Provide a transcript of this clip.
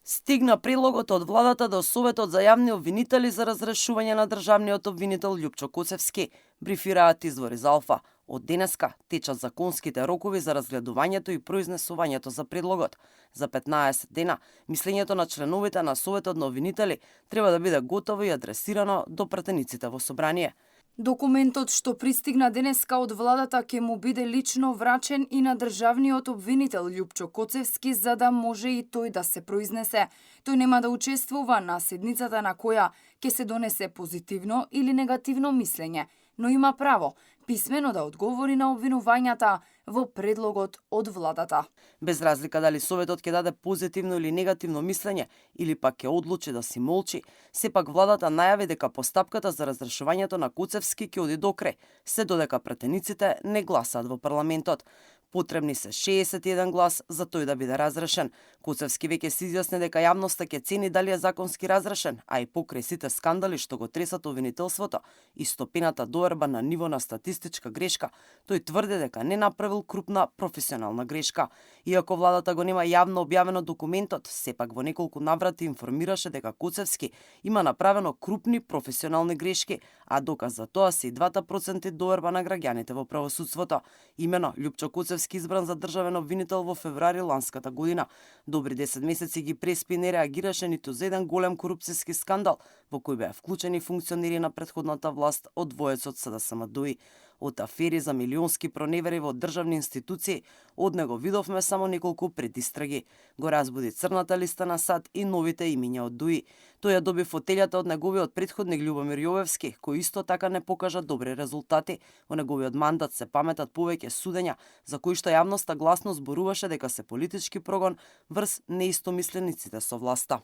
Стигна предлогот од владата до Советот за јавни обвинители за разрешување на државниот обвинител Љупчо Коцевски, брифираат извори за Алфа. Од денеска течат законските рокови за разгледувањето и произнесувањето за предлогот. За 15 дена, мислењето на членовите на Советот на обвинители треба да биде готово и адресирано до пратениците во собрание. Документот што пристигна денеска од владата ќе му биде лично врачен и на државниот обвинител Љупчо Коцевски за да може и тој да се произнесе. Тој нема да учествува на седницата на која ќе се донесе позитивно или негативно мислење, но има право писмено да одговори на обвинувањата во предлогот од владата. Без разлика дали Советот ќе даде позитивно или негативно мислење или пак ќе одлучи да си молчи, сепак владата најави дека постапката за разрешувањето на Коцевски ќе оди до крај, се додека пратениците не гласаат во парламентот. Потребни се 61 глас за тој да биде разрешен. Коцевски веќе се изјасни дека јавноста ќе цени дали е законски разрешен, а и покрај сите скандали што го тресат обвинителството и стопената доерба на ниво на статистичка грешка, тој тврди дека не направил крупна професионална грешка. Иако владата го нема јавно објавено документот, сепак во неколку наврати информираше дека Коцевски има направено крупни професионални грешки, а доказ за тоа се и 2% доерба на граѓаните во правосудството. Имено Љупчо Коцевски избран за државен обвинител во февруари ланската година. Добри 10 месеци ги преспи, не реагираше ниту за еден голем корупцијски скандал во кој беа вклучени функционери на претходната власт од двоецот СДСМ-ДОИ. Од афери за милионски проневери во државни институции, од него видовме само неколку предистраги. Го разбуди црната листа на САД и новите имиња од ДУИ. Тој ја доби фотелјата од неговиот претходник Љубомир Јовевски, кој исто така не покажа добри резултати. Во неговиот мандат се паметат повеќе судења, за кои што јавноста гласно зборуваше дека се политички прогон врз неистомислениците со власта.